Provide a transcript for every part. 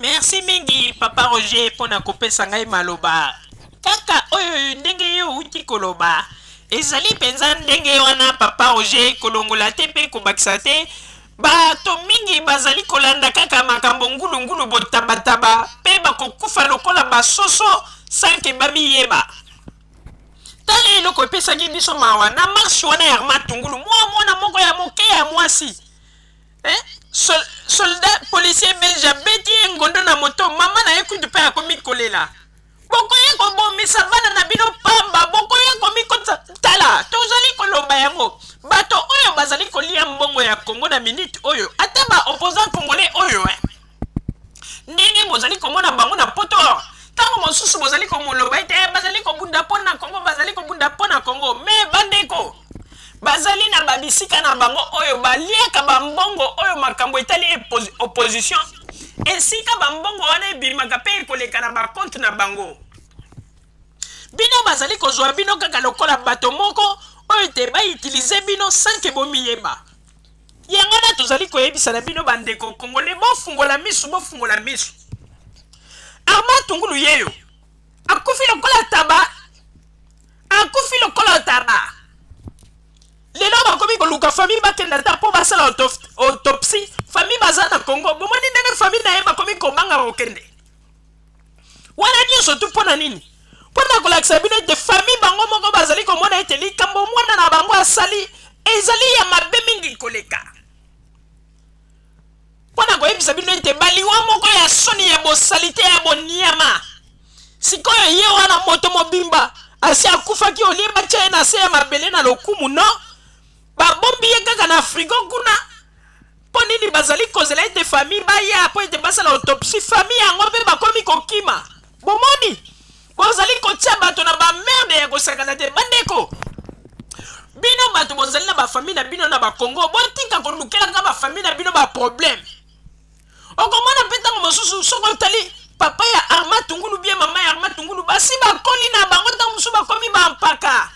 Merci mingi papa Roger mpo na kopesa ngai maloba. Kaka oyo ndenge yo outi koloba ezali mpenza ndenge wana papa Roger, kolongola te mpe kobakisa te. Bato mingi bazali kolanda kaka makambo ngulungulu botabataba mpe bakokufa lokola basoso sans que bamiyeba. Tala eloko epesaki biso mawa na marche wana ya Armand Tungulu, mwa mwana moko ya moke ya mwasi eh? Soldat policier belge abeti ye ngondo na moto, mama na ye kutu mpe akomi kolela. Bokoya kobomisa bana na bino pamba, bokoya komikotisa. Tala, tozali koloba yango, bato oyo bazali kolia mbongo ya Congo na minute oyo, ata ba opposant congolais oyo eh, ndenge bozali komona bango na poto, ntango mosusu bozali komoloba ete eh, bazali kobunda mpo na Congo, bazali kobunda mpo na Congo, me bandeko bazali na babisika na bango oyo baliaka bambongo oyo makambo etali opposition, esika bambongo wana ebimaka mpe ekoleka na bakonte na bango. Bino bazali kozwa bino kaka lokola bato moko oyo te bautilize bino sans que bomiyeba. Yango wana tozali koyebisa na bino bandeko Congolais, bofungola misu, bofungola misu. Armand Tungulu yeyo akufi lokola taba, akufi lokola taba. Lelo bakomi koluka famille bakenda ata mpo basala autopsie. Famille baza na Congo, bomoni ndenge famille na ye bakomi kobanga kokende wana nyonso tu mpo na nini? Mpo na kolakisa bino ete famille bango moko bazali komona ete likambo mwana na bango asali ezali ya mabe mingi koleka. Mpo na koyebisa bino ete baliwa moko ya soni ya bosalite ya boniama. Sikoyo ye wana moto mobimba asi akufaki, olie batya ye na se ya mabele na lokumu, no babombi ye kaka na frigo kuna. Mpo nini bazali kozela ete famille baya mpo ete basala autopsie? Famille yango mpe bakomi kokima. Bomoni, bozali kotia bato na bamerde ya kosakana te. Bandeko, bino bato bozali na bafamille na bino na bakongo, botika kolukelaka bafamille na bino baproblème. Okomona mpe ntango mosusu soki otali papa ya Armand Tungulu bien mama ya Armand Tungulu, basi bakoli na bango, ntango mosusu bakomi bampaka.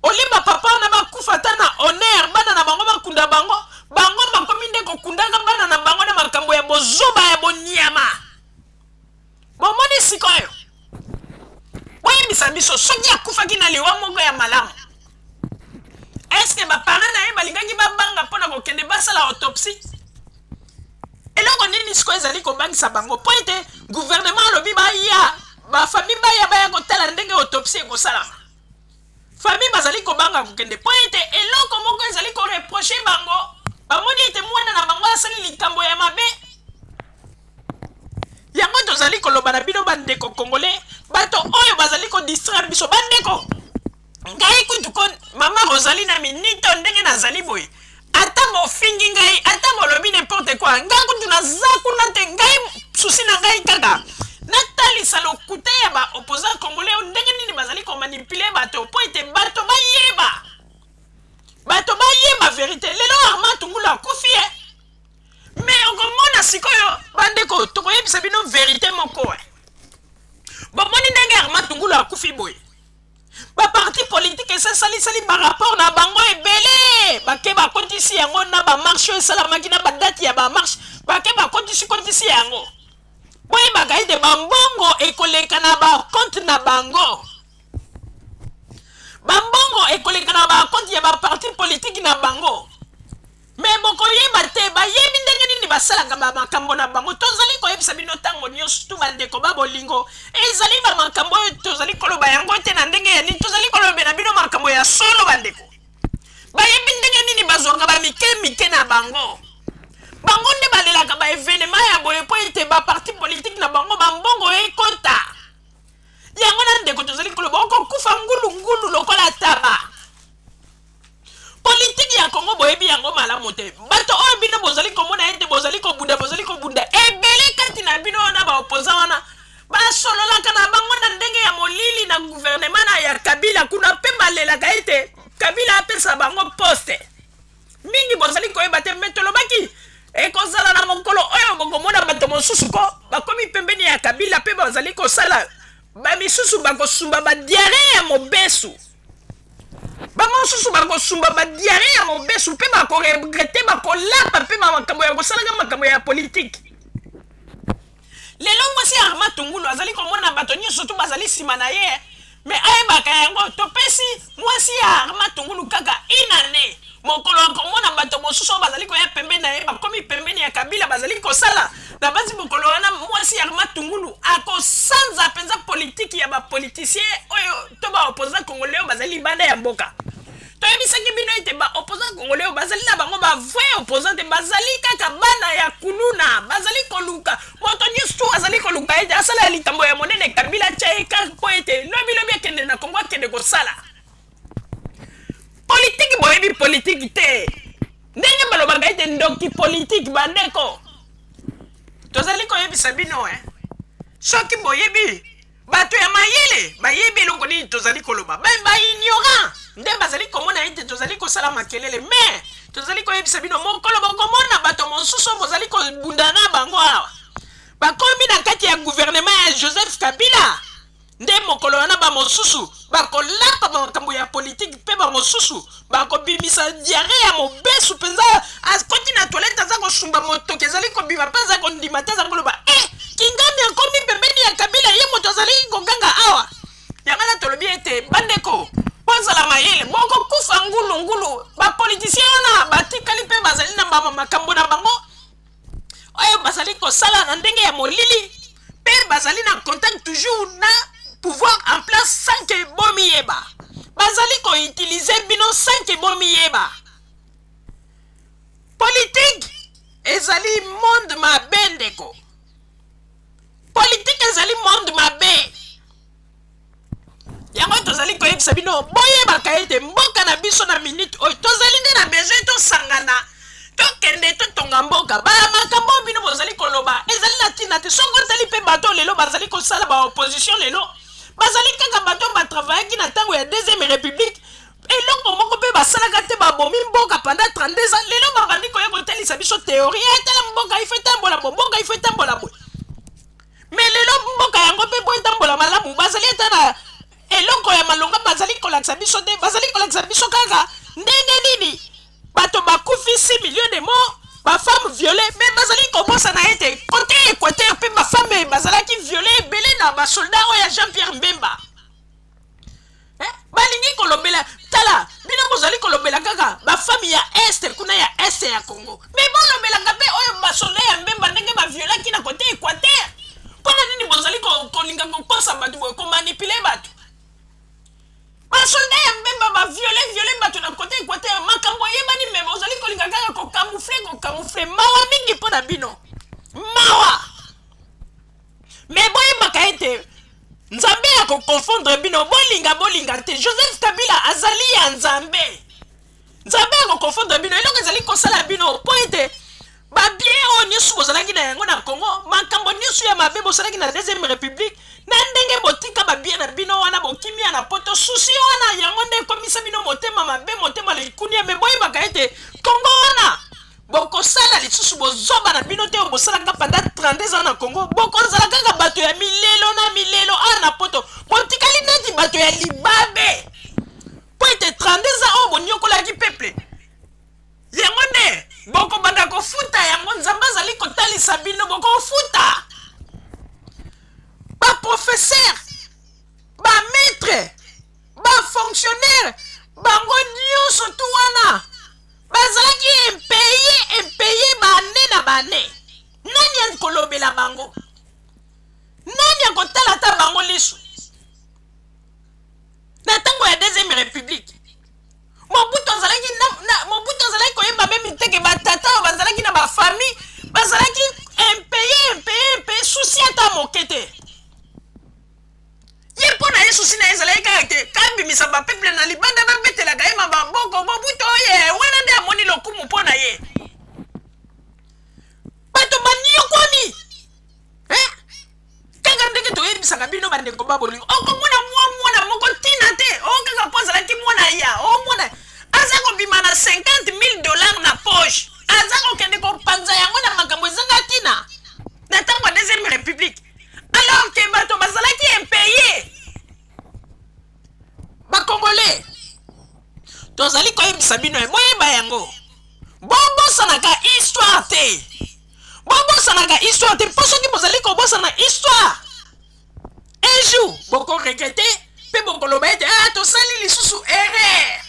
Olie bapapa wana bakufa ata na honneur, bana na bango bakunda bango, bango bakomi nde kokundaka bana na bango na makambo ya bozoba ya boniama. Bomoni sikoyo, boyebisa biso soki akufaki na liwa moko ya malamu, eske baparent na ye balingaki babanga mpo na kokende basala autopsie? Eloko nini sikoyo ezali kobangisa bango? Mpo ete gouvernement alobi baya, bafamille baya, baya kotala ndenge autopsie ekosalama. Famille bazali kobanga kokende mpo ete eloko moko ezali koreproche bango, bamoni ete mwana na bango asali likambo ya mabe. Yango tozali koloba na bino bandeko congolais, bato oyo bazali kodistraire biso bandeko. Ngai kutu ko mama Rosalie na minito ndenge nazali boye, ata bofingi ngai, ata bolobi n'importe quoi, ngai kutu naza kuna te. Ngai susi na ngai kaka natalisa lokuta ya ba opposant congolais oyo ndenge nini bazali komanipuler bato mpo ete bato bayeba, bato bayeba verite. Lelo Armand Tungulu akufi ye, me okomona sikoyo bandeko, tokoyebisa bino verite moko. Bomoni ndenge Armand Tungulu akufi boye, baparti politike esalisali barapport na bango ebele, bake bakotisi yango na bamarche oyo esalamaki na badate ya bamarche, bake bakotisi kotisi yango. Boyebaka ete bambongo ekoleka na bakonte na bango, bambongo ekoleka na bakonte ya baparti politike na bango, me bokoyeba te bayebi ndenge nini basalaka bamakambo na bango. Tozali koyebisa bino ntango nyonso tu bandeko ba bolingo, ezali bamakambo oyo tozali koloba yango te na ndenge ya nini, tozali kolobela bino makambo ya solo bandeko. Bayebi ndenge nini bazwaka bamike mike na bango. Bango nde balelaka baevenema ya boye mpo ete baparti politike na bango bambongo ekota yango. Na ndeko, tozali koloba okokufa ngulu ngulu lokola taba. Politike ya Kongo boyebi yango malamu te. Bato oyo bino bozali komona ete bozali kobunda, bozali kobunda, ebele kati na bino wana baopoza wana basololaka na bango na ndenge ya molili na guvernema na ya Kabila kuna, mpe balelaka ete Kabila apesa bango poste. Mingi bozali koyeba te, me tolobaki ekozala na mokolo oyo bokomona bato mosusu ko bakomi pembeni ya Kabila mpe bazali kosala, bamisusu bakosumba badiare ya mobesu, bamosusu bakosumba badiare ya mobesu mpe bakoregrete, bakolapa mpe makambo ya kosalaka makambo ya politike. Lelo mwasi ya Armand Tungulu azali komona bato nyonso tu bazali nsima na ye, mais ayebaka yango. Topesi mwasi ya Armand Tungulu kaka une année, mokolo akomona bato mosusu oyo bazali koya pembeni na ye bakomi pembeni ya Kabila bazali kosala na basi, mokolo wana mwasi ya Armand Tungulu akosanza mpenza politiki ya bapoliticien oyo to baopposant congolais oyo bazali libanda ya mboka. Toyebisaki bino ete ba opposant congolais oyo bazali na bango ba vrai opposant te, bazali kaka bana ya kuluna, bazali koluka moto nyonso azali koluka ete asala ya likambo ya monene. Kabila atya ye kaka mpo ete lobi lobi akende na Kongo, akende kosala politiki. Boyebi politiki te, ndenge balobaka ete ndoki politiki. Bandeko, tozali koyebisa bino, soki boyebi, bato ya mayele bayebi eloko nini tozali koloba. Baignorant nde bazali komona ete tozali kosala makelele, mais tozali koyebisa bino, mokolo bokomona bato mosusu oyo bozali kobunda na bango awa bakomi na kati ya gouvernement ya Joseph Kabila, nde mokolo wana bamosusu bakolapa makambo ya politike mpe bamosusu bakobimisa diarrhée ya mobesu mpenza. Akoti na toilette, aza kosumba, motoki ezali kobima mpe aza kondima te, aza koloba: "E, Kingani akomi pembeni ya Kabila, ye moto azali koganga awa." Yango wana tolobi ete bandeko bozala mayele, bokokufa ngulungulu. Bapoliticien wana batikali mpe bazali na makambo na bango oyo bazali kosala na ndenge ya molili, mpe bazali na contact toujours na pouvoir en place sans que bomiyeba. Bazali koutiliser bino sans que bomiyeba. Politike ezali monde mabe, ndeko. Politike ezali monde mabe. Yango tozali koyebisa bino, boyebaka ete mboka na biso na minute oyo tozali nde na besoin tosangana, tokende totonga mboka. Bamakambo oyo bino bozali koloba ezali na ntina te. Songo otali mpe bato lelo bazali kosala baopposition, lelo bazali kaka bato oyo batravaillaki na ntango ya Deuxième République. Eloko moko mpe basalaka te, babomi mboka pendant 32 ans. Lelo babandi koya kotalisa biso théorie: etala mboka, ifo etambola bo, mboka ifo etambola boye. Mais lelo mboka yango mpe po etambola malamu, bazali ata na eloko ya malonga bazali kolakisa biso te. Bazali kolakisa biso kaka ndenge nini bato bakufi, 6 millions de morts, bafemme violées. Mais bazali kobosana ete côté Équateur mpe bafemme bazalaki violées ebele na basoldat oyo ya Jean Pierre Bemba. Eh? Balingi kolobela, tala, bino bozali kolobela kaka bafemme ya Est kuna, ya Est ya Congo, mais bolobelaka mpe oyo basoldat ya Bemba ndenge baviolaki na côté Équateur. Mpona nini bozali kolinga kokosa bato boye, komanipuler bato? Basoldat ya Bemba baviole viole bato na côté Équateur, makambo eyebani, mais bozali kolinga kaka kocamoufler, kocamoufler. Mawa mingi mpo na bino, mawa. Mais boyebaka ete Nzambe ya koconfondre bino, bolinga bolinga te, Joseph Kabila azali ya Nzambe. Nzambe ya koconfondre bino. Eloko ezali kosala bino mpo ete babiens oyo nyonso bozalaki na yango na Congo, makambo nyonso ya mabe bosalaki na Deuxième République, na ndenge botika babiens na bino wana, bokimia na Poto, susi wana yango nde ekomisa bino motema mabe, motema likunia. Mais boyebaka ete Congo wana bokosala lisusu bozoba na bino te oyo bosalaka pendant 32 ans na Congo. Bokozala kaka bato ya milelo na milelo awa na Poto, botikali neti bato ya libabe, mpo ete 32 ans oyo bonyokolaki peuple, yango nde bokobanda kofuta yango. Nzambe azali kotalisa bino, bokofuta. Baprofesseur, bamaître, bafonctionnaire, bango nyonso tu wana bazalaki impayé, impayé bane na bane. Nani akolobela bango? Nani akotala ata bango liso? Na ntango ya Deuxième République, Mobutu azalaki na Mobutu azalaki koyeba même te que batata oyo bazalaki na bafamille bazalaki impayé, impayé, impayé, souci ata moke te. Ye, mpo na ye, souci na ye ezalaki kaka te kabimisa bapeuple na libanda, babetelaka ye mababoko. Mobutu oye wana nde amoni lokumu mpo na ye. Bato baniokwami, eh? Kaka ndenge toyebisaka bino, bandeko ba bolingo, okomona mwa mwana moko ntina te o kaka mpo azalaki mwana ya o mwana, aza kobima na 50 000 $ na poche, aza kokende kopanza yango na makambo ezanga ntina na ntango ya Deuxième République, alors que bato bazalaki impayé. Bakongolais, tozali koyebisa bino, boyeba yango, bobosanaka histoire te. Bobosanaka histoire te, mpo soki bozali kobosana histoire, un jour bokoregretter mpe bokoloba ete ah, tosali lisusu erreur.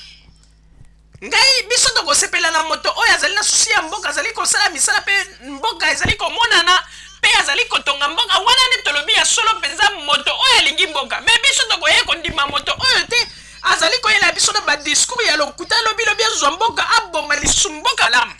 Ngai, biso tokosepela na moto oyo azali na souci ya mboka, azali kosala misala mpe mboka ezali komonana mpe azali kotonga mboka wana. Nde tolobi ya solo mpenza, moto oyo alingi mboka. Mais biso tokoya kondima moto oyo te azali koyela biso na badiscours ya lokuta. Lobilobi azwa mboka, aboma lisusu mboka lamu.